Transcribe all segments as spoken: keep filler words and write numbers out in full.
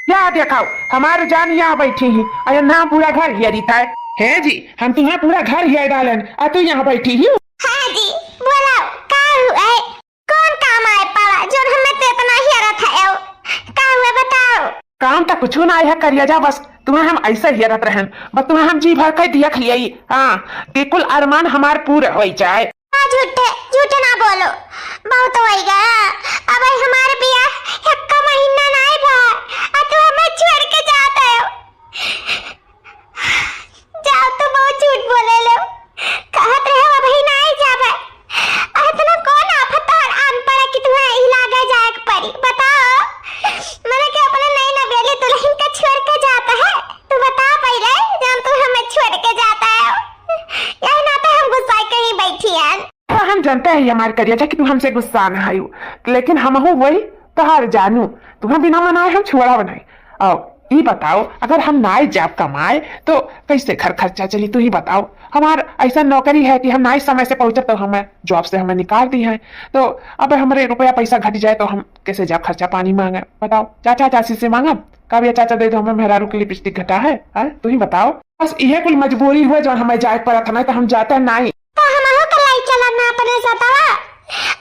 या देखाओ, हमार जान यहाँ बैठी ही, अरे ना पूरा घर हेरी था। हे जी, हम तुम्हें पूरा घर हेर डालन, आ तू यहाँ बैठी ही। हाँ जी, बोलाओ, का हुआ है? कौन काम आए पड़ा, जोन हमें तो इतना हेरत है? का हुआ, बताओ। काम तो कुछ ना आया करिया जा, बस तुम्हें हम ऐसे हेरत रहन, बस तुम्हें हम जी भर के देख लिया। हाँ, कि कुल अरमान हमार पूरा हो जाए। आ, झूठे, झूठे ना बोलो, बहुत होइगा। अब हमार बियाह एक्का महीना नाई भा, आ तू हमें छोड़ के जात हो। जाओ, तू बहुत झूठ बोले लो, कहत रहे अबही नाई जाबे। आ इतना कौन आफत तोहर आन पड़ा कि तुम्हें इलागा जाए के पड़ी? बताओ, मने के अपने नई नवेली दुल्हन के छोड़ के जाता है? तू बता पहले, जब तू हमें छोड़ के जाता है, यही नाते हम गुस्सा कहीं बैठी हैं। तो हम जानते हैं हमार करिया जा कि तू हमसे गुस्सा न आयु, लेकिन हमहू वही तोहार जानू, तुम्हें बिना मनाए हम छोड़ा बनाई। और ई बताओ, अगर हम नाई जाब कमाए तो कैसे घर खर्चा चली? तू ही बताओ। हमार ऐसा नौकरी है कि हम नाई समय से पहुँचब तो हमें जॉब से हमें निकाल दी है, तो अब हमारे रुपया पैसा घट जाए तो हम कैसे जाब खर्चा पानी मांगे? बताओ, चाचा चाची से मांगब? का भैया चाचा दे दो, हमें मेहरारू के लिपस्टिक घटा है, हाँ? तू ही बताओ। बस इहे कुल मजबूरी हुए जो हमें जाए पड़त है, नहीं तो हम जाते नहीं। तो हमहू के लाई चलब ना अपने साथवा,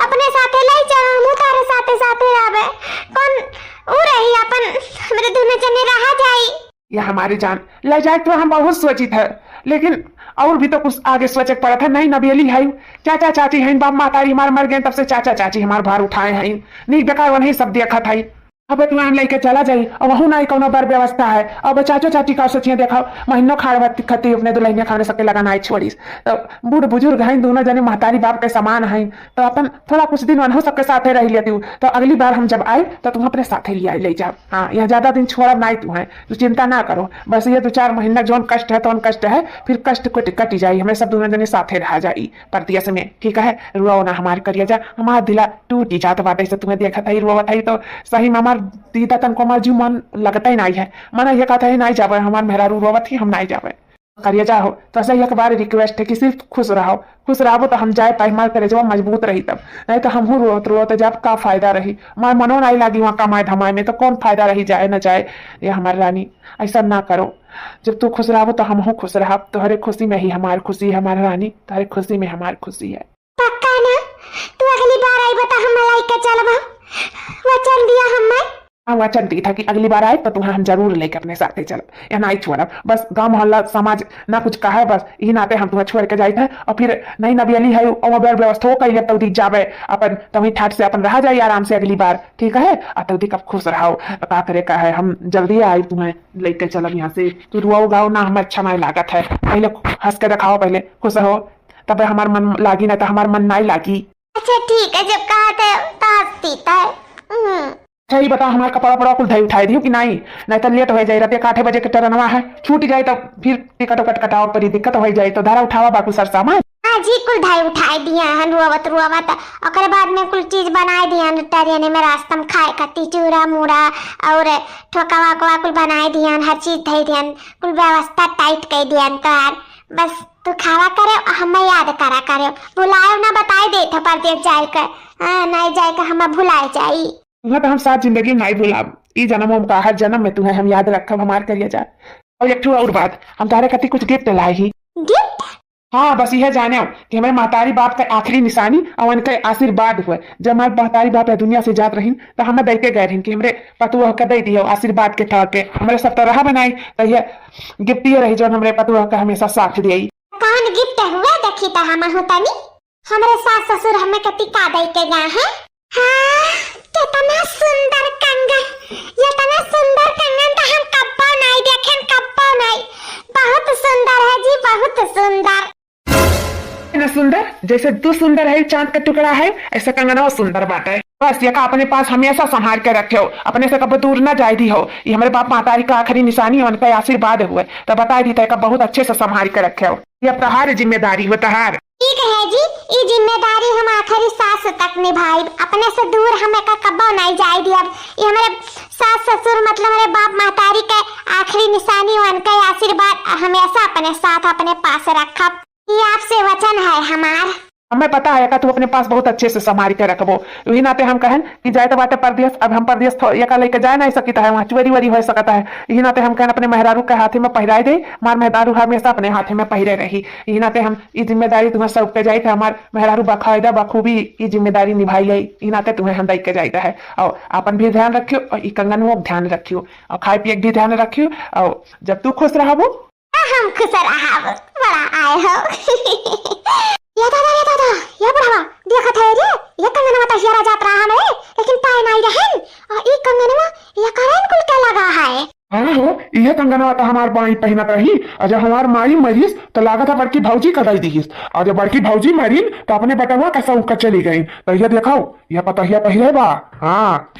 अपने साथे लाई चलब, हमहू तारे साथे साथे रहबे। कौन ऊ रही अपन हमरे दुनो जने रहा जाई? या हमारी जान, ले जाए तो हम बहुत सोचित है, लेकिन और भी तो कुछ आगे सोचे के पड़त है। नहीं नबेली है, चाचा चाची हैं, बाप महतारी हमार मर गए, तब से चाचा चाची हमार भार उठाए हैं, नीक बेकार वही सब देखत है। अब तू हम लेके चला जाई, और वहू नाई कौनो बर व्यवस्था है। अब चाचो चाची का सोचिए, देखो, महीनों खाड़ भत खती अपने दुल्हनिया खाने सबके लगा नाई छोड़ीस। तो बूढ़ बुजुर्ग हैं, दोनों जने महतारी बाप के समान हैं, तो अपन थोड़ा कुछ दिन वनहु सबके साथे रह लेती हूँ। तो अगली बार हम जब आए तो तुम अपने साथे ले आए, ले जाओ। हाँ, यहाँ ज्यादा दिन छोड़ब नाई तू है, तू चिंता ना करो। बस ये दो चार महीना जौन कष्ट है, तौन कष्ट है, फिर कष्ट कट, कट जाई, हमें सब दोनों जने साथे रहा जाई। परदेस में, ठीक है, रुआओ ना हमार करिया जा, हमार दिला टूटी जात बाटे से तुम्हें देखत है, रोवत है तो सही में हमार दीदा तनको हमार जीव मन लगता ही नहीं है। मन ये कहता है नहीं जावे, हमार मेहरारू रोवत ही हम नहीं जावे। करिया जा हो, तो ऐसा एक बार रिक्वेस्ट है कि सिर्फ खुश रहो, खुश रहो तो हम जाए पाए, हमार करेजवा मजबूत रही तब, नहीं तो हमहू रोवत रोवत जब का फायदा रही, हमार मनो नहीं लागी वहाँ कमाए धमाए में, तो कौन फायदा रही जाए न जाए। ये हमार रानी, ऐसा ना करो, जब तू खुश रहो तो हमहू खुश रहब, तोहरे खुशी में ही हमार खुशी है, हमार रानी, तोहरे खुशी में हमार खुशी है। पक्का ना? तू अगली बार आई बता हम लइके चलबा, वचन दिया हमें। हाँ, वचन दी था कि अगली बार आए तो तुम्हें हम जरूर लेके अपने साथे चलब, या नहीं छोड़ब। बस गांव मोहल्ला समाज ना कुछ कहा है, बस यही नाते हम तुम्हें छोड़ के जाइत है। और फिर नई नबियली है, और बेर व्यवस्था कर ले, तौदी जाबे अपन, तभी ठाट से अपन रहा जाए आराम से अगली बार, ठीक है? और तौदी कब खुश रहो, तो का करे का है, हम जल्दी आई तुम्हें लेके चलब यहाँ से। तू रुआओ गाओ ना, हमें अच्छा नहीं लागत है। पहले हंस के दिखाओ, पहले खुश हो, तब हमार मन लागी, ना तो हमार मन नहीं लागी। अच्छा ठीक है, जब कहा थे तो हंसती था। हम्म। अच्छा, ये बताओ, हमार कपड़ा उपड़ा कुल धई उठाई दियो कि नहीं? नहीं तो लेट हो जाए, रात के आठ बजे के ट्रेनवा है, छूट जाए तो फिर टिकट उकट कटाओ परी, दिक्कत हो जाए, तो धरा उठावा बाकू सर सामान। हाँ जी, कुल धई उठाई दिया हन, रोवत रोवत। ओकरे बाद में कुल चीज बनाई दिया हन, ट्रेन में रास्ता में खाए खातिर चूरा मूरा और ठोकवा ओकवा कुल बनाई दिया हन, हर चीज धई दिया हन, कुल व्यवस्था टाइट कर दिया हन तोहार। बस तू खावा करे, हमें याद करा करे, बुलाए ना, बताई दे था परदेस जाए के। हाँ, नहीं जाए के, हमें भुलाए जाई। तुम्हें तो हम सात जिंदगी में नहीं भुलाब। ई जन्म हम का, हर जन्म में तुम्हें हम याद रखब, हमार करिया जा। और एक ठो और बात, हम तारे खातिर कुछ गिफ्ट लाई ही। गिफ्ट? हाँ, बस यह जाने कि हमारे महतारी बाप का आखिरी निशानी और उनका आशीर्वाद हुआ। जब हमारे महतारी बाप ये दुनिया से जात रहीन, तो हमें देते गए रहीन कि हमरे पतुआ के दे दियो आशीर्वाद के तौर पे। हमारे सब तो रहा बनाई, तो ये गिफ्ट ये रही जो हमरे पतुआ का हमेशा साथ दिए। कौन गिफ्ट हुआ, देखी तो हम हो तनी। हमरे सास ससुर हमें कति का दे के गए हैं। हाँ, कितना सुंदर कंगन, इतना सुंदर कंगन तो हम कब्बो नहीं देखेन, कब्बो नहीं। बहुत सुंदर है जी, बहुत सुंदर। इतना सुंदर, जैसे तू सुंदर है, चांद का टुकड़ा है, ऐसे कंगनवा सुंदर बाटे। बस ये का अपने पास हमेशा संभाल के रखे हो, अपने से कब दूर ना जाए दी हो। ये हमारे बाप महतारी का आखिरी निशानी है, उनका आशीर्वाद हुए, तो बता दी तो बहुत अच्छे से संभाल के रखे हो। ये अब तहार जिम्मेदारी हो, तहार। ठीक है जी, ई जिम्मेदारी हम आखिरी सांस तक निभाइब। अपने से दूर हम एका कब्बो नहीं जाए दियब। ई हमरे सास ससुर, मतलब हमरे बाप महतारी के आखिरी निशानी, उनके आशीर्वाद हमेशा अपने साथ, अपने पास रखब। ई आपसे वचन है हमार। हमें पता है एका तू अपने पास बहुत अच्छे से संभाल के रखबो। यही नाते हम कहन कि जाए तो बाटे परदेस, अब हम परदेस थो-, एका लेके जाए नहीं सकित है, वहाँ चोरी वोरी हो सकत है। यही नाते हम कहन अपने मेहरारू के हाथे में पहिराए दे, हमार मेहरारू हमेशा अपने हाथे में पहिरे रही। यही नाते हम ई जिम्मेदारी तुम्हें सौंप के जाइत है, हमार मेहरारू बाकायदा बखूबी ई जिम्मेदारी निभाई ले, ई नाते तुम्हें हम दई के जाइत है। और आपन भी ध्यान रखियो और ई कंगनवा के ध्यान रखियो और खाए पिए के भी ध्यान रखियो। और जब तू खुश रहबो, हम खुश रहब, बड़ा आए हो। या दादा, या दादा, या बुढ़वा, देखत है रे, ये कंगनवा तो हियरा जात रहा हमरे, लेकिन पाए नहीं रहन। और ई कंगनवा ये करन कुल के लगा है। हाँ हो, इहे कंगनवा तो हमार माई पहिनत रही, और जब हमार माई मरिस तो लागत है बड़की भौजी का दई दिहिस, और जब बड़की भौजी मरिन तो अपने बेटवा का सौंप के चली गई। तो ये देखाओ, ये पतोहिया पहिले बा। हाँ,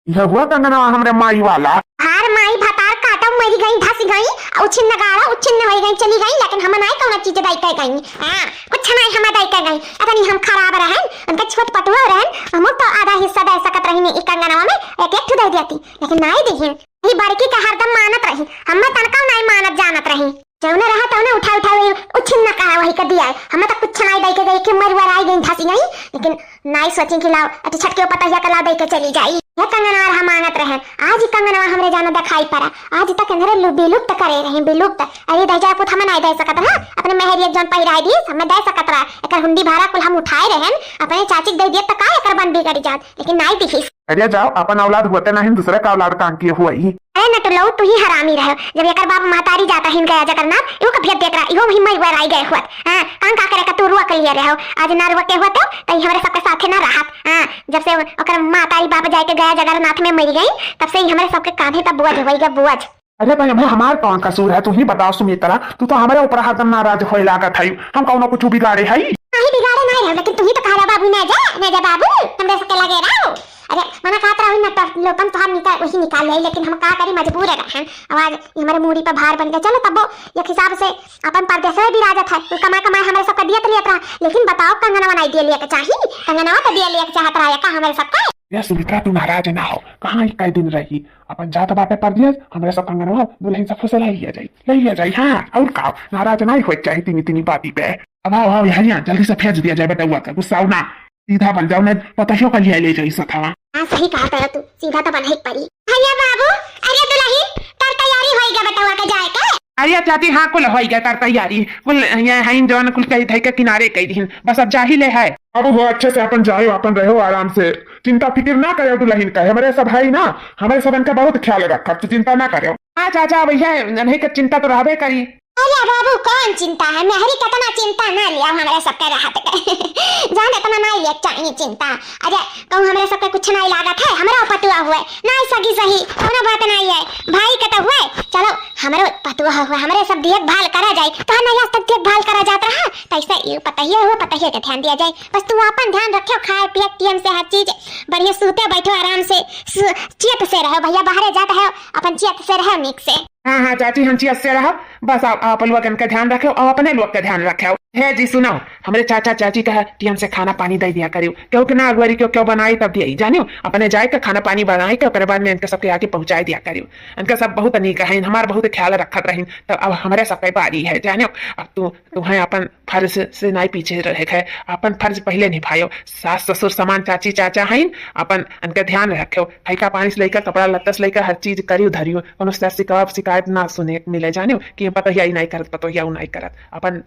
यह हुआ कंगनवा हमरे माई वाला। हार माई भतार काटो मरी गई, धस गई, उछिन्न गाड़ा उछिन्न होई गई, चली गई, लेकिन हम नाई कौनो चीज दई के गई। हाँ, कुछ नाई हम दई के गई। अतनी हम खराब रहन, उनके छोट पटुआ रहन, हम तो आधा हिस्सा दे सकत रही ई कंगनवा में, एक एक ठो दे देती, लेकिन नाई दिहिन। ई बड़की का हरदम मानत रही, हमें तनका नाई मानत जानत रही। जौने रहा तौने उठा उठा वही उछिन्न कहा वही के दिया। हमें तो कुछ नाई दई के गई कि मरुआ आई गई, धसी गई, लेकिन नाई सोची कि लाओ अति छटके पतहिया के लाओ दई के चली जाई। ये कंगनवा रहा मांगत रहे, आज ही कंगनवा हमरे जाना दिखाई पड़ा। आज तक इन्हरे लु-, विलुप्त करे रही, विलुप्त। अरे दहिजरा पुत हमें नाई दे सकत रहा, अपने मेहरिया जौन पहिराई दी, हमें दे सकत रहा। एकर हुंडी भाड़ा कुल हम उठाए रहन, अपने चाची के दे दिए तो का एकर बन बिगड़ जात, लेकिन नाई दिहिस। अरे जाओ, अपन औलाद होते नहीं, दूसरे का औलाद कान किए हुए ही। अरे नटुलऊ, तू ही हरामी रहे। जब एकर बाप महतारी जाता हिन गया जगन्नाथ, इहो का भेद देत रहा, इहो वही मर वर आई गए हुअत। हाँ, कान का करे का तू रुआ के लिए रहो। आज ना रुआ के हुअत हो, तो ई हमरे सबके साथे ना रहत। हाँ, जब से ओकर महतारी बाप जाए के गया जगन्नाथ में मर गई, तब से ई हमरे सबके कांधे तब बोझ होई गए, बोझ। अरे भाई, हमें हमार कौन कसूर है? तू ही बताओ सुमित्रा, तू तो हमारे ऊपर हरदम नाराज होए लागत है। हम कौनो कुछ बिगाड़े है? नहीं बिगाड़े नहीं रहो, लेकिन तू ही तो कह रहा बाबू ना जा, ना जा बाबू, हमरे सबके लगे रहो। अरे मना कहत रहो ना, तो लोकन तो हम निकाल, वही निकाल ले, लेकिन हम का करी, मजबूर है। अब आज ये हमारे मूड़ी पर भार बन के चलो तब वो एक हिसाब से अपन परदेश में भी राजत है, वो कमा कमाए हमारे सबका दियत लियत रहा, लेकिन बताओ कंगनवा नहीं दिए लिया के चाही, कंगनवा तो दिए लिया के चाहत रहा का हमारे सबका? या सुमित्रा, तू नाराज ना हो, कहाँ ही कई दिन रही, अपन जात बाटे परदेस, हमरे सब कंगनवा दुल्हन से फुसला लिया जाई, ले लिया जाई। हाँ, और का, नाराज नाई होए के चाही तीनी तीनी बाती पे। अब आओ, आओ, यहाँ, यहाँ, जल्दी से भेज दिया जाए बेटउआ के, गुस्साओ ना, सीधा बन जाओ, नहीं पतहियो का लिया ले जाई सथवा। हाँ, सही कहा तारा तू, सीधा तो बना ही पड़ी। भैया बाबू, अरे दुल्हन, तर तैयारी होई गया बेटउआ के जाए के? अरे चाची, हाँ, कुल होई गया तर तैयारी, कुल ये हैं जौन कुल कही धई के किनारे कई दिहिन, बस अब जा ही ले है। अब वो अच्छे से अपन जाओ, अपन रहो आराम से, चिंता फिकिर ना करो दुल्हन का, हमरे सब है ना, हमरे सबन का बहुत ख्याल रखब, तू चिंता ना करो। हाँ चाचा, भैया नहीं का चिंता तो रहबे करी। अरे बाबू, कौन चिंता है, मेहरी कितना चिंता ना लिया हमरे सबके रहत के। जान इतना ना लिए चाहिए चिंता। अरे कहूँ हमरे सबके कुछ नहीं लागत है, हमरा पतुआ हुए, ना सगी सही, कौनो बात नहीं है, भाई के तो हुए, चलो हमरो पतुआ हुए, हमरे सब देखभाल करा जाए, कहा नहीं आज तक देखभाल करा जात रहा, तैसे ये पतहिया हुआ, पतहिया के ध्यान दिया जाए। बस तू अपन ध्यान रखियो, खाए पिए टीएम से हर चीज, बढ़िया सूते बैठो आराम से, सु-, चियत से रहो भैया, बाहरे जात है अपन चियत से रहो नीक से। हाँ, हाँ, चाची, हम चियत से रहो, बस आप, आप लोगन का ध्यान रखो और अपने लोग का ध्यान रखो। हे जी, सुनो, हमरे चाचा चाची का टीएम से खाना पानी दे दिया करियो, क्योंकि ना अगुवारी क्यों, क्यों बनाई तब दिया, जानियो, अपने जाए के खाना पानी बनाए के, ओकरे बाद में इनका सबके आके पहुँचाए दिया करियो। इनका सब बहुत नीक है, हमार बहुत ख्याल रखत रही, तो अब हमरे सबके बारी है, जानियो, अब तू, तुम्हें अपन फर्ज से नाई पीछे रहे है, अपन फर्ज पहले निभायो। सास ससुर समान चाची चाचा हैं, अपन इनका ध्यान रखो, खैका पानी से लेकर कपड़ा लत्ता से लेकर हर चीज करियो धरियो, कोनो से शिकायत, शिकायत ना सुने मिले, जानियो कि पतोहिया ई नाई करत, पतोहिया उ नाई करत, अपन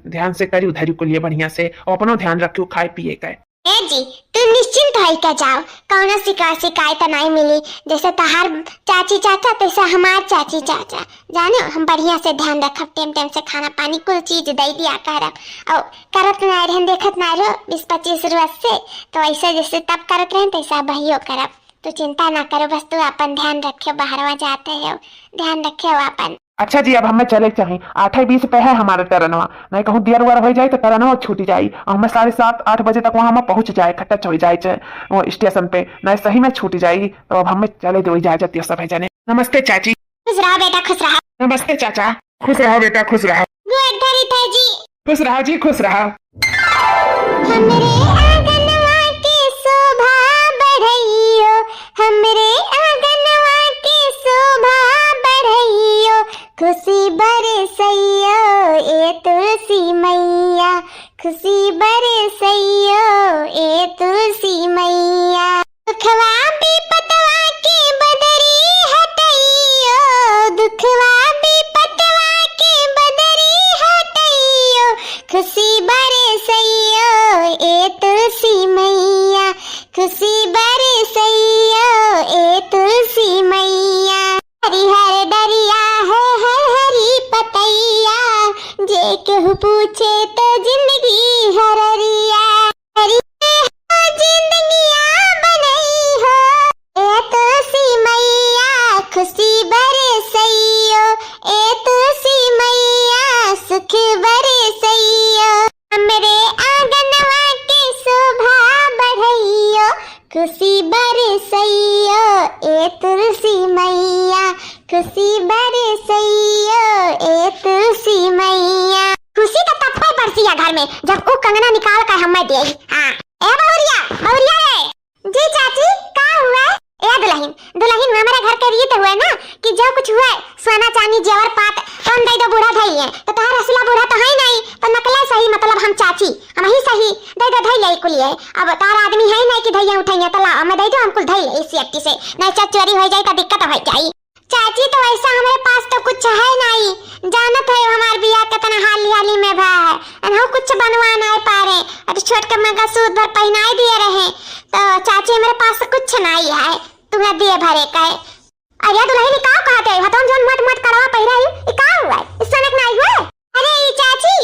ध्यान से करियो धरियो कुलिये बढ़िया से, और अपनो ध्यान रखियो खाए पिए का। ए जी, तू निश्चिंत होई के जाओ, कौनो शिका-, शिकायत नहीं मिली। जैसे तहार चाची चाचा, तैसे हमार चाची चाचा। जानो, हम बढ़िया से ध्यान रखब, टेम टेम से खाना पानी कुल चीज दे दिया करब। और करत ना रहन, देखत ना रहो, बीस पच्चीस वर्ष से, तो ऐसे जैसे तब करत रहन, तैसे अबहियो करब। तो चिंता ना करो, बस तू अपन ध्यान रखियो, बाहरवा जाते हो, ध्यान रखियो अपन। अच्छा जी, अब हमें चले के चाही, आठे बीस पे है हमारा टरनवा, नहीं कहूँ देर वेर हो जाए तो टरनवा छूट जाई। और हमें साढ़े सात आठ बजे तक वहाँ हमें पहुँच जाए, खट्टा चढ़ जाए चे-, वो स्टेशन पे, नहीं सही में छूट जाई। तो अब हमें चले दो इजाजत, ये सब है जाने। नमस्ते चाची। खुश रहा बेटा, खुश रहा। नमस्ते चाचा। खुश रहा बेटा, खुश रहा। गोड़ धरी थे जी। खुश रहा जी, खुश रहा। हमरे आंगनवा के शोभा बढ़इयो, हमरे आंगनवा के शोभा बढ़इयो, खुशी बरसइयो ए तुलसी मैया, खुशी बरसइयो। केहू पूछे त जिंदगी हररिया, हररिया हो जिंदगिया बनई हो। ए तुलसी मैया खुशी बरसइयो, ए तुलसी मैया सुख बरसइयो। हमरे आंगनवा के शोभा बढ़इयो, खुशी बरसइयो ए तुलसी मैया, खुशी बरसइयो ए तुलसी मैया। खुशी त तब पे बरसिया घर में, जब उ कंगना निकाल के हमें देई। हाँ, ए बहुरिया, बहुरिया रे। जी चाची, का हुआ? ए दुलहिन, दुलहिन, हमरे घर के रीत हुए ना कि जो कुछ हुए, सोना चानी जेवर पात, कौन दे दो बूढ़ा धई लिए। तो तहार असला बूढ़ा तो है नहीं, तो नकला सही, मतलब हम चाची, हम ही सही, दे दो धई ले कुलिए। अब तहार आदमी है नहीं कि धैया उठैया, तो ला, हमें दे दो, हम कुल धई ले इसी अट्टी से, नहीं से चोरी हो जाए तो दिक्कत हो जाए। चाची, तो ऐसा हमरे पास तो कुछ है नहीं, जानत है हमार बियाह कितना हाली हाली में भा है, अनहु कुछ बनवा नहीं पा रहे, अरे छोट के मंगलसूत्र भर पहनाए दिए रहे, तो चाची हमरे पास कुछ नहीं है, तुम्हें दिए भरे का है। अरे दुलहिन, ई का कहत है? हथवा में जौन मोट मोट कड़वा पहिरे है, ई का हुआ है? ई सोनक नाई हुआ है? अरे ई चाची,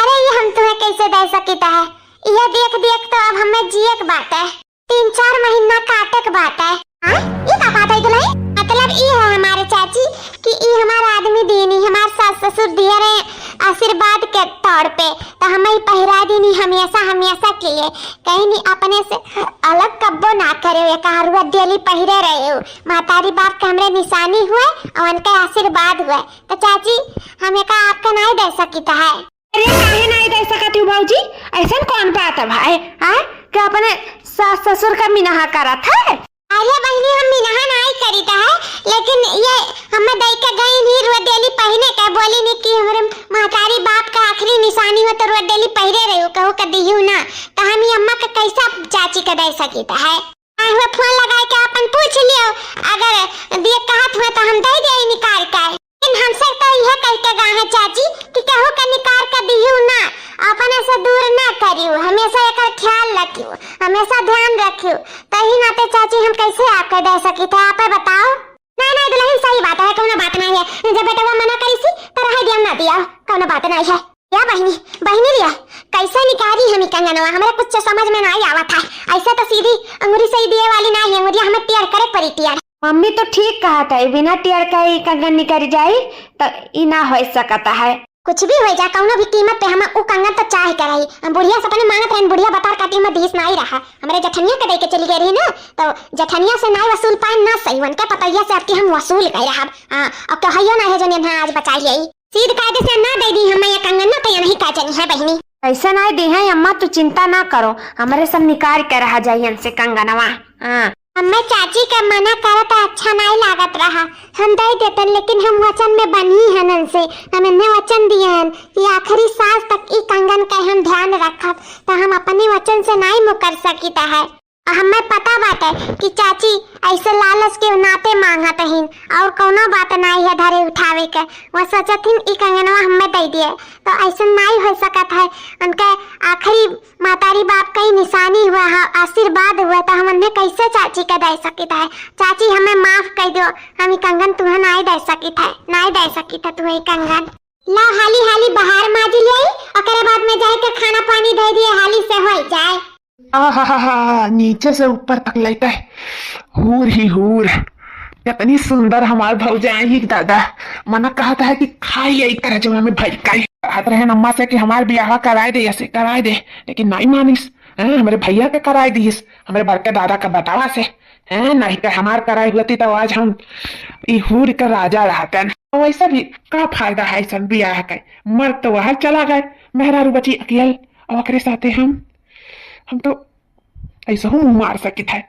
अरे ई हम तुम्हें कैसे दे सकित है? ये देख देख तो अब हमें जिए के बात है, तीन चार महीना काटे के बात है। हाँ, ई का कहत है दुलहिन? मतलब ई है हमारे चाची कि ई हमार आदमी दीनी, हमार सास ससुर दिए रहे आशीर्वाद के तौर पे, तो हमें ई पहिरा दीनी हमेशा हमेशा के लिए। कहीं नहीं अपने से अलग कब्बो ना करे, ये कहा रुआ डेली पहिरे रहे हो। महतारी बाप के हमरे निशानी हुए और उनके आशीर्वाद हुए। तो चाची, हम एका आपके नाई दे सकित है। अरे काहे नाई दे सकत हूँ भौजी, ऐसन कौन बात है भाई, हाँ? कि अपने सास ससुर का मिनहा करत है? अरे बहिनी, हम मिनहा नाई करित है, लेकिन ये हमें दई के गई नहीं रुआ डेली पहिने के, बोली नहीं कि हमरे महतारी बाप का आखिरी निशानी हो तो रुआ डेली पहिरे रहे हो, कहू के दिहू ना, तो हम ये अम्मा के कैसा चाची के दे सकित है? आए हुए फोन लगाए के अपन पूछ लियो, अगर दिए कहत हुए तो हम दे दे निकाल के। लेकिन हमसे तो यह कह के गा है चाची कि केहू के निकाल के दियो ना, अपने से दूर ना करियो, हमेशा एकर ख्याल रखियो, हमेशा ध्यान रखियो। तो ही नाते चाची हम कैसे आपके दे सकित है, आपे बताओ। नहीं नहीं दुलहिन, सही बात है, कौनो बात नहीं है। जब बेटवा मना करी सी तो रह दिया, ना दिया, कौनो बात नहीं है। या बहिनी, बहिनी रिया, कैसे निकारी हम ई कंगनवा? हमरा कुछ समझ में नाई आवत है। ऐसे तो सीधी अंगुरी से ही दिए वाली नाई है, अंगुरिया हमें टेढ़ करे पड़ी टेढ़। मम्मी तो ठीक कहत है, बिना टेढ़ का ई कंगन निकरी जाई तो ई ना हो सकत है। कुछ भी हो जा, कौनो भी कीमत पे हम उ कंगन तो चाहे के रही। हम बुढ़िया से अपने मांगत रहन, बुढ़िया बतार काटी में दीस नाई रहा, हमरे जठनिया के दे के चली गई रही ना, तो जठनिया से नाई वसूल पाए ना सही, उनके पतैया से आपकी हम वसूल गए रहब। हाँ, अब तो हइयो ना है जो नेन्हा आज बचा लिया। सीध कायदे से ना दे दी हमें ये कंगन, ना तो ये नहीं का जनी है बहिनी। ऐसे नाई दी है अम्मा, तू चिंता ना करो, हमरे सब निकाल के रहा जाई इनसे कंगनवा। हाँ। हमें चाची के मना करत अच्छा नाई लागत रहा, हम दे देतन, लेकिन हम वचन में बनी हन इनसे, हम इन्हें वचन दिए हन कि आखिरी सांस तक ई कंगन के हम ध्यान रखब, तो हम अपने वचन से नाई मुकर सकित है। हमें पता बाटे कि चाची ऐसे लालच के नाते मांगत हिन, और कौनो बात नाई है धरे उठावे के। वह सोचत हिन ई कंगनवा हमें दे दिए, तो ऐसे नाई हो सकत है। उनके आखिरी महतारी बाप का ही निशानी हुआ है, आशीर्वाद हुआ, तो हम उन्हें कैसे चाची के दे सकित है? चाची हमें माफ कर दो, हम ई कंगन तुम्हें नाई दे सकित है, नाई दे सकित है तुम्हें ई कंगन। ला हाली हाली बहार माजी ले, ओकरे बाद में जाए के खाना पानी दे दिए, हाली से हो जाए। आहाहाहा, नीचे से ऊपर तक लेटे, हूर ही हूर। कितनी सुंदर हमार भौजाई ही दादा। मना कहत है कि खाई यही करजवा में भई काई। कहत रहे अम्मा से कि हमार बियाह कराए दे, ऐसे कराए दे, लेकिन नाई मानिस। हैं, हमरे भैया के कराए दिस, हमरे बड़के दादा का बतावा से। हैं, नहीं तो हमार कराए होती तो आज हम ई हूर के राजा रहतन। वैसे भी का फायदा है ऐसन बियाह के? मर्द तो वह चला गए, मेहरारू बची अकेल, और ओकरे साथे हम, हम तो ऐसा हूँ मुंह मार सकित है।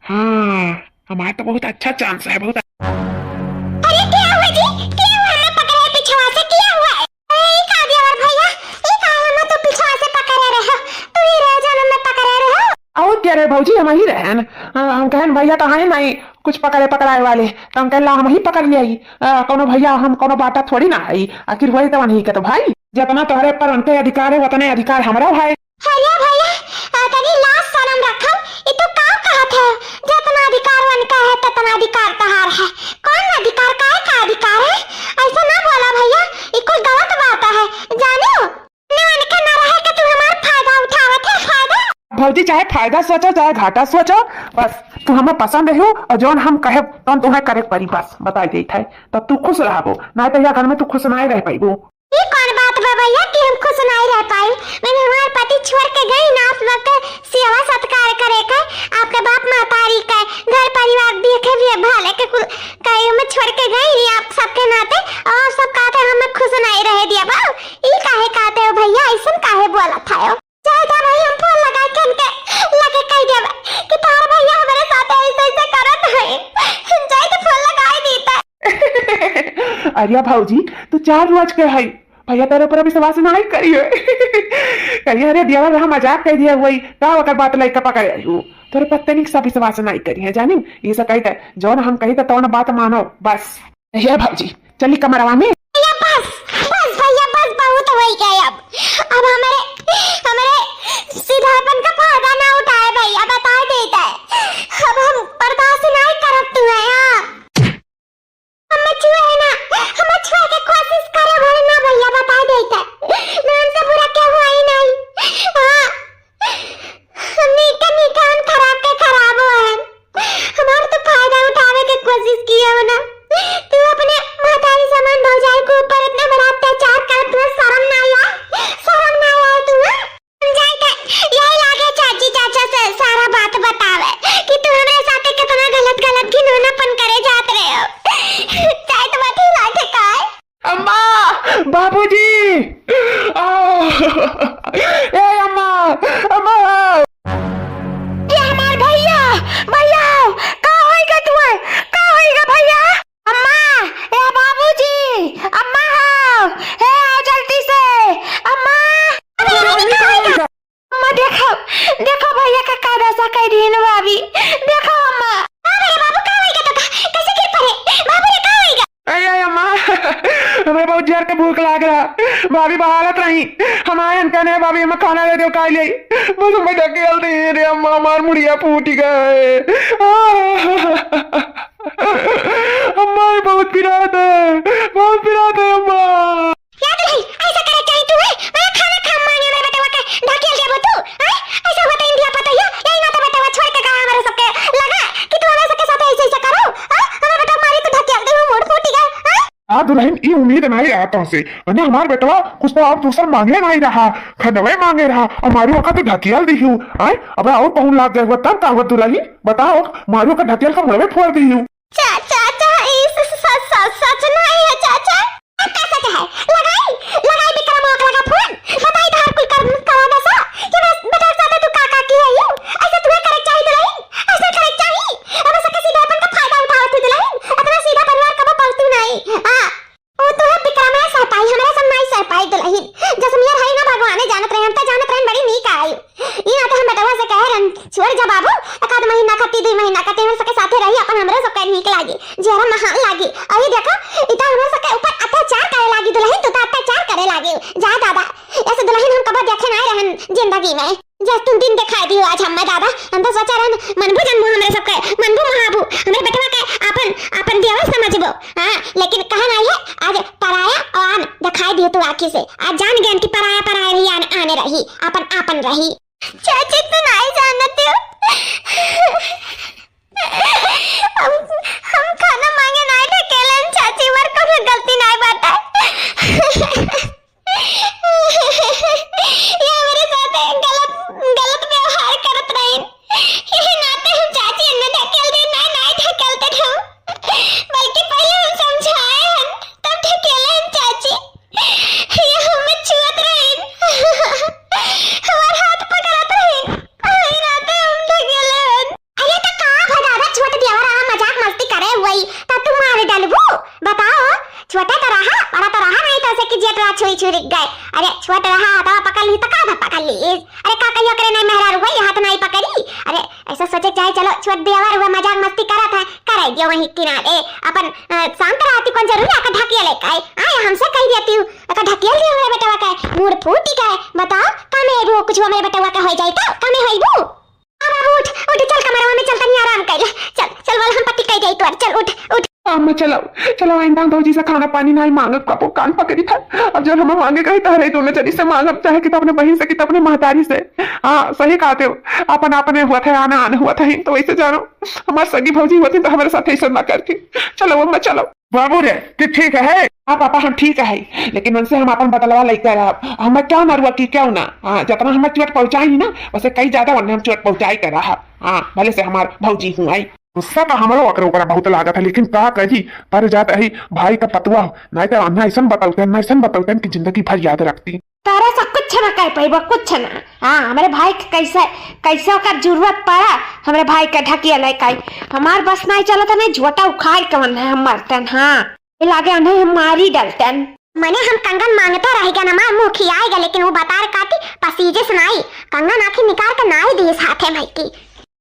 हाँ, हमार तो बहुत अच्छा chance है, बहुत। अरे क्या हुआ जी? क्या हुआ? हमें पकड़े पिछवा से, क्या हुआ है? अरे ई का देवर भैया, ई का हमें तो पिछवा से पकड़े रहे हो? तू ही रहे जन्म में पकड़े रहे हो? और क्या रे भौजी, हम ही रहे हैं। हाँ, हम कहन भैया तो है नहीं कुछ पकड़े पकड़ाए वाले, तो हम कहन ला हम ही पकड़ लिया ही। आ, कोनो भैया हम कोनो बाटा थोड़ी ना है, आखिर वही तो नहीं के तो भाई, जितना तोहरे पर उनके अधिकार है उतने अधिकार हमरा भाई। अरे भैया, आ, तनी लाज शरम रखो, ई तू का कहत है? जितना अधिकार उनका है, ततना अधिकार तहार है। कौन अधिकार, काहे का अधिकार है? ऐसा ना बोला भैया, ई कुल गलत बात है। भौजी, चाहे फायदा सोचो, चाहे घाटा सोचो, बस तू हमें पसंद हो और जौन हम कहे तौन तुम्हें करे के पड़ी, बस बताई देत है, तब तू खुश रहबो, ना तो यह घर में तू खुश ना रह पाइबो। ई कौन बात बा भैया कि हम खुश नाई रह पाई? मैंने हमार पति छोड़ के गई ना, आप लोग के सेवा सत्कार करे के, आपके बाप महतारी के घर परिवार देखे भी भाले के कुल कई में छोड़ के गई नहीं आप सबके नाते, और आप सब कहते हम खुश नाई रहे दिया बा। ई काहे कहते हो भैया, ऐसन काहे बोलत है हो? जाए दा भाई, हम फोन लगाए के उनके लगे कह देबे कि तार भैया हमारे साथ ऐसे ऐसे करत है, जाए तो फोन लगाए देता। अरे भौजी, तू चार रोज के है, भैया तेरे ऊपर विश्वास नहीं करिए। कहिए, "अरे देवर, हम मजाक कर दिया हुई, का ओकर बात लइका पकड़ आई हो?" तोरे पर तनिक सा विश्वास नहीं करिए, जानी? ये सब कही त, जौन हम कही त तौन बात मानो, बस। हे भौजी, चली कमरवा में। भैया बस, बस भैया बस, बहुत होई गए अब। अब हमारे, हमारे सीधापन का फायदा ना उठाए भैया, बता देता है। अब हम बर्दाश्त नहीं करब तू है, हाँ। हम छुए है ना, हम छुए के कोशिश करे भले ना भैया, बता देता है। ना हमसे बुरा क्या हुआ ही नहीं। हाँ। नीके नीके हम खराब के खराब हो हम। हमार तो फायदा उठावे के कोशिश किया हो ना। तू अपने महतारी समान भौजाई के ऊपर इतना बड़ा अत्याचार कर, तुम्हें शर्म ना आया? शर्म ना आया तुम्हें? हम जाए थे, यही लागे चाची चाचा से सारा बात बतावे कि तू हमरे साथे कितना गलत गलत घिनौनापन करे जात रहे हो। चाहे तुम्हारे लागे काय? अम्मा, बाबूजी, आ, ए अम्मा, अम्मा। ये हमार भैया, भैया, का होइगा तुहे? का होइगा भैया? अम्मा, ए बाबूजी, अम्मा हो, हे आओ जल्दी से, अम्मा। अरे, अरे, का होइगा? अम्मा, देखो, देखो भैया का का दशा कइ दीन भाभी। देखो अम्मा। का रे बाबू, का होइगा तोका? कैसे गिर पड़े? बाबू रे, का होइगा? अरे, अरे अम्मा, हमें बहुत जोर के भूख लाग रहा। भाभी बहालत रही। हम आए, हम कहने, "भाभी, हमें खाना दे दो, खा ले।" बस हमें ढकेल दी रे अम्मा, हमार मुड़िया फूट गए। अम्मा, ये बहुत पिरात है, बहुत पिरात है अम्मा। या दुल्हन, ऐसा करे चाही तू, हैं? मैं खाना खा मांगे मेरे बेटवा के ढकेल देबो तू, हैं? ऐसा हुआ तो इंडिया पता ही है, यही ना तो बेटवा छोड़ के गया हमारे सबके लगा कि तू हमारे सबके साथ ऐसे ऐसे करो, हैं? हमारे बेटवा मारी तो ढकेल दे, मुड़ फूटी गए, हैं? आ दुल्हन, ई उम्मीद नहीं रहा तुमसे, वरना हमार बेटवा कुछ तो और दूसर मांगे नहीं रहा, खनवे मांगे रहा, और मारू ओका तो ढकेल दिहू, हैं? अब और कहूँ लाग गए हुआ तब का हुआ दुल्हन? बताओ, मारू ओका ढकेल का मुड़वे फोड़ दिहू। चा-, चाचा, ई स-, स-, स-, स-, सच नहीं है, चाचा। अब का सच है? लगाई, लगाई विक्रम ओकरा का फोन। बताई तोहार कुल कर-, कवा दसा। कि बस बेटा साथे तू का, का की है यू? ऐसे तुहे करे चाही दुल्हन? ऐसे करे चाही? अब सबके सीधापन का फायदा उठावत है दुल्हन। इतना सीधा परिवार कबो पलतू नहीं। हाँ। वो तो है विक्रम है सह पाई, हमरा सब नहीं सह पाई दुल्हन। जसमियर है ना भगवाने जानत रहे, हम तो जानत रहे बड़ी नीक आई। ई नाते हम बेटवा से कहे रहन, "छोड़ जा बाबू, एक आध महीना खातिर, दुई महीना खातिर हम सबके साथे रही, अपन हमरो सबके नीक लागी, जियरा महान लागी।" अभी देखो, ई तो हमरो सबके ऊपर अत्याचार करे लागी दुल्हन, तू तो अत्याचार करे लागी। जा दादा, ऐसे दुल्हन हम कबो देखे नहीं रहन जिंदगी में। जस तुम दिन दिखाई दियो आज हमें दादा, हम तो सोचा रहन मनबू जनबू हमरे सबके, मनबू महाबू, हमरे बेटवा के अपन, अपन देवर समझबो। हाँ, लेकिन कहा नहीं है, आज पराया और आन दिखाई दियो तू आँखी से। आज जान गए कि पराया पराया रही, आन, आने रही, अपन आपन रही। चाची, तू नहीं जानते हो। हम, हम खाना मांगे नहीं ढकेलन चाची, हमार कोनो गलती नहीं बाटे। ये हमरे साथे गलत, गलत व्यवहार करत रहिन। यही नाते हम चाची अन्ने ढकेल दे, नहीं, नहीं ढकेलते हम। बल्कि पहले हम समझाए हन, तब ढकेले हन चाची। ये हमें छुअत रहिन। हमार हाथ पकड़त रहिन। यही नाते हम ढकेले हन। अरे तो का भा दादा, छोट देवर आ मजाक मस्ती करे हुई, तो तू मार डालबू? बताओ, छोटा तो रहा, बड़ा तो रहा नहीं तो उसे कि जेठ रहा छुई छुई गए। अरे छोट रहा तो पकड़ ली तो का था पकड़ ली। अरे का कहियो करे नहीं मेहरारू हुई, हाथ नहीं पकड़ी। अरे ऐसा सोचे चाहे चलो छोट देवर हुआ मजाक मस्ती करत है, करे दियो वहीं किनारे। अपन, अ, शांत रहती, कौन जरूरी आकर ढकिया लेके आए? आए हमसे कह देती हूँ, अगर ढकिया दियो मेरे बेटवा का, मूड फूटी का है। बताओ, कामे अइबू कुछ मेरे बेटवा का हो जाए तो, कामे होइबू? अब, अब उठ, उठ, चल कमरवा में चल, तनी आराम कर ले। चल, चल, बोल हम पट्टी कर जाई तोर, चल उठ, उठ। अम्मा, चलो, चलो, आइंदा हम भौजी से खाना पानी नाहीं मांगब, कबो कान पकड़ी था। अब जब हम मांगे कही, तहरे दोनों जनी से मांगब, चाहे कि तो अपने बहिन से, कि तो अपने महतारी से। हाँ, सही कहत हो, अपन अपने हुआ था, आना आन हुआ था, तो वैसे जानो, हमार सगी भौजी होती तो हमारे साथ ऐसा ना करती। चलो अम्मा, चलो। बाबू रे, तू ठीक है? हाँ पापा, हम ठीक है, लेकिन उनसे हम अपन बदलवा लेके रहब। हमें क्या मारुआ की क्यों ना, हाँ, जितना हमें चोट पहुँचाई ना, उसे कई ज्यादा उन्हें हम चोट पहुँचाई के रहब। हाँ, भले से हमार भौजी हुआ। गुस्सा तो हमरो ओकरे ऊपर बहुत लागत है, लेकिन का करी, पर जात है भाई का पतवा, नहीं तो अन्ना ऐसन बतलते, अन्ना ऐसन बतलते कि जिंदगी भर याद रखती। तारा से कुछ ना कह पाइबो, कुछ ना। हाँ, हमरे भाई के कैसे, कैसे ओकर जरूरत पड़ा, हमरे भाई के ढकिया लेके आई। हमार बस नहीं चलत, नहीं झोटा उखाड़ के मन है हम मरतन। हाँ, ये लागे उन्हें हम मारी डलतन। मने हम कंगन मांगते रह गए, हमार मुंह खियाए गए, लेकिन वो बतार काटी पसीजे सुनाई। कंगन आखिर निकाल के नाई दिए साथे माई की।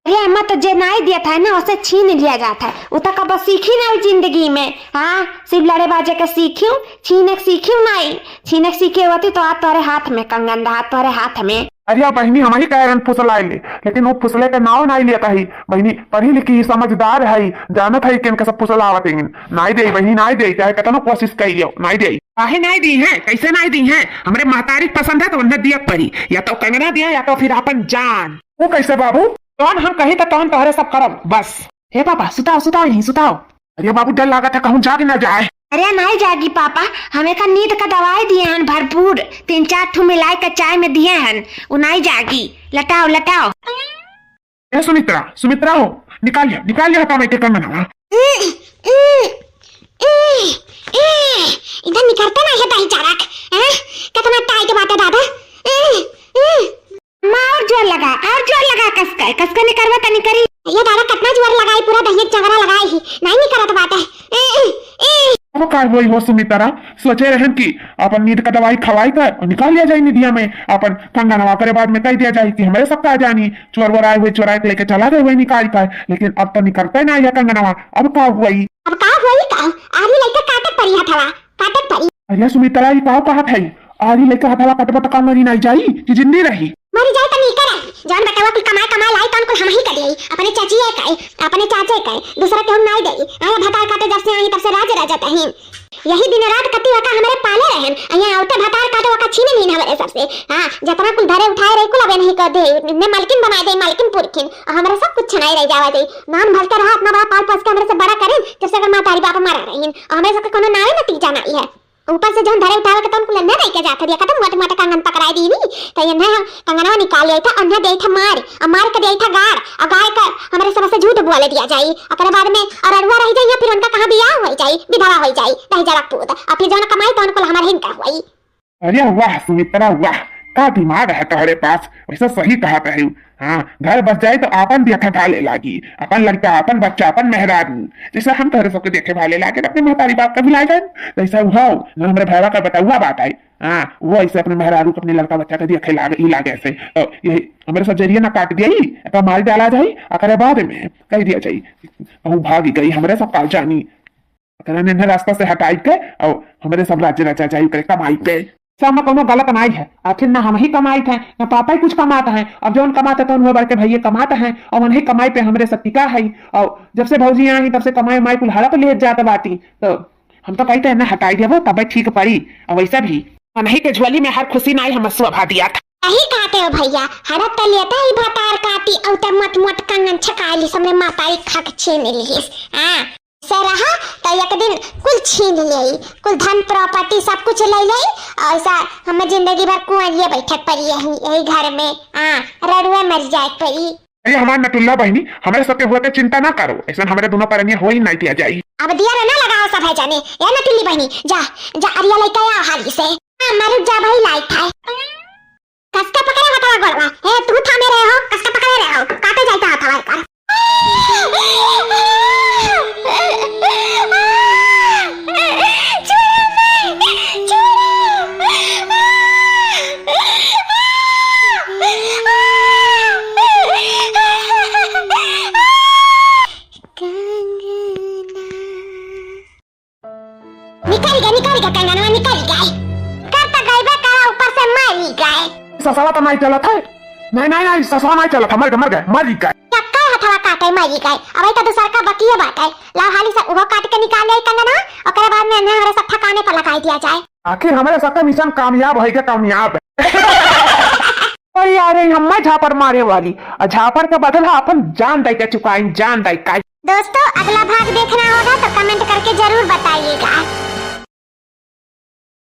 अरे अम्मा, तो जे नाई दिया था ना, उसे छीन लिया जाता है। उ तो कब सीखी ना जिंदगी में। हाँ, सिर्फ लड़े बाजे के सीखियो, छीने के सीखियो नाई। छीने के सीखे होती तो आज तोरे हाथ में कंगन रहा, तोरे हाथ में। अरे बहिनी, हम ही कह रहे फुसलाए ले, लेकिन वो फुसले के नाव नाई लेता ही। बहिनी पढ़ी लिखी, समझदार है, जानत है कि इनका सब फुसलावत है। नाई दे बहिनी, नाई दे, चाहे कितना कोशिश कर लियो, नाई दे। काहे नाई दी है, कैसे नाई दी है? हमरे महतारी पसंद है तो उन्हें दिया पड़ी, या तो कंगना दिया या तो फिर अपन जान। वो कैसे बाबू? जौन हम कही त तौन तोहरे सब करब, बस। हे पापा, सुताओ, सुताओ, यहीं सुताओ। अरे बाबू, डर लागत है, कहूँ जाग ना जाए। अरे नाई जागी पापा, हम एका नींद का दवाई दिए हन भरपूर, तीन चार ठू मिलाई के चाय में दिए हन, उ नाई जागी। लटाओ, लटाओ। ए सुमित्रा, सुमित्रा हो, निकाल लिया, निकाल लिया, हटा मैं के कंगन हवा। इधर निकलते ना है दही चरक, हैं? कितना टाइट बाटे दादा। अम्मा, और जोर लगा, और जोर लगा, कस के, कस के निकरवा तनी करी। ये दादा, कितना जोर लगाई, पूरा दहिया चंगरा लगाई ही, नहीं निकरत बाटे। ए, ए, ए। अब का होई हो सुमित्रा, सोचे रहन कि अपन नींद का दवाई खवाई कर और निकाल लिया जाए निदिया में अपन कंगनवा, करे बाद में कह दिया जाए कि हमरे सब का जानी, चोर वोर आए हुए, चोरा के लेके चला गए हुए निकाल कर, लेकिन अब तो निकलते ना ये कंगनवा। अब का हुई? अब का हुई का? आरी लइका काटत पड़ी हथवा। काटत पड़ी। अरे सुमित्रा, ई का कहत है? आरी लइका हथवा कटबा त का मरी नाई जाई कि जिंदी रही? मरी जाई त नीके रही। जौन बेटवा कुल कमाए कमाए लाई तौन कुल हमही के देई। अपने चाचिए के, अपने चाचे के, दूसरा केहू नाई देई। अरे भतार काटे जब से आई तब से राज राजा तहीन। यही दिन रात कती वका हमरे पाले रहन। अइया आवते भतार काटे वका छीन लीन हमरे सबसे। हाँ, जतना कुल धरे उठाए रही कुल अब नहीं कर दे। ने मालकिन बनाए दे, मालकिन पुरखिन। और हमरे सब कुछ छनाई रह जावा दे। नाम भलते रहा, इतना बड़ा पाल पोस के हमरे से बड़ा करेन, जब से अगर माँ तारी बाप मारा रहीन। और हमरे सबके कोनो नावे नतीजा नाई है। ऊपर से जौन धरे उठावे के तौन कुल अन्ना दे के जात हरिया, कतम मोटे मोटे कंगन पकड़ाए दीनी, तो अन्ना हम कंगनवा निकाल लिया था, अन्ना दे था मार, और मार के दे था गाड़, और गाड़ के हमरे सब से झूठ बोले दिया जाई, ओकरे बाद में और अड़ुआ रह जाइए, फिर उनका कहाँ बियाह हो जाई, विधवा हो जाई, रह जा पूत, और फिर जौन कमाई तौन कुल हमारे हिन का हुई। अरे वाह सुमित्रा वाह, का दिमाग है तोहरे पास, वैसे सही कहत है। हाँ, घर बस जाए तो आपन देखे भाले लागी, अपन लड़का, अपन बच्चा, अपन मेहरारू। जैसे हम तोहरे सबके देखे भाले लागे, अपने महतारी बाप का भुला जाए, जैसे वो जो हमरे भैया का बेटउआ बात है, हाँ, वो ऐसे अपने मेहरारू को, अपने लड़का बच्चा का देखे लागे, ई लागे ऐसे। तो यही हमरे सब जरिए ना काट दिया, ही एका मार डाला जाए, ओकरे बाद में कह दिया जाए, कहूँ भाग गई, हमरे सब का जानी। ओकरा ने रास्ता से हटाई के, और हमरे सब राज्य रचा जाई ओकरे कमाई पे। सब में कोनो गलत नाई है, आखिर ना हम ही कमाइत हैं, ना पापा ही कुछ कमात हैं। अब जौन कमात है, तौन हुए बड़के भैया कमात हैं, और उन्हीं कमाई पे हमरे सब टिका है। और जब से भौजी आई, तब से कमाई माई कुल हड़प ले जात बाटी। तो हम तो कहते हैं ना, हटाई देबो, तबे ठीक पड़ी। और वैसे भी उन्हीं के झोली में हर खुशी नाई हम शोभा दिया था। सही कहते हो भैया, हड़प तो लेता ही भतार काटी, और तब मत मत कंगन छकाली, सबने मातारी खा के छीन लिहिस। हाँ, से रहा, तो एक दिन कुल छीन लेई, कुल धन property सब कुछ ले लेई, और ऐसा हमें जिंदगी भर कुंवरिये बैठे के पड़ी यही, यही घर में। हाँ, रड़ुए मर जाए के पड़ी। अरे हमार नटुल्ला बहिनी, हमरे सबके हुआ के चिंता ना करो, ऐसा हमरे दोनों परनिया हो ही नहीं दिया जाई। अब दिया रे ना लगाओ सब है जाने। ए नटुल्ली बहिनी, जा, जा अरिया लेके आ हाली से। हाँ, मर जा भाई, लाइट है। कसके पकड़े हथवा गोड़वा। ए, तू थामे रहे हो, कसके पकड़े रहे हो। काटे जाइता हथवा एकर। कंगना। निकल गए, निकल गए, कंगनवा निकल गए। कर तो गईबे करा, ऊपर से मरी गए। ससवा तो नहीं चलत है। नहीं, नहीं, नहीं, ससवा नहीं चलत है, मर गए, मर गए, मर गए। क्या कहे था का काटे मरी गए, अब तो दूसर का बकिए बाटे। लाओ हाली से उहो काट के निकाल ले कंगना, ओकरे बाद में इन्हें हमारे सब ठिकाने पर लगाई दिया जाए। आखिर हमारे सबका मिशन कामयाब है क्या? कामयाब है। अरे यार, हम मैं झापड़ मारे वाली, और झापड़ का बदला अपन जान दे के चुकाई, जान दे के। दोस्तों, अगला भाग देखना होगा तो कमेंट करके जरूर बताइएगा।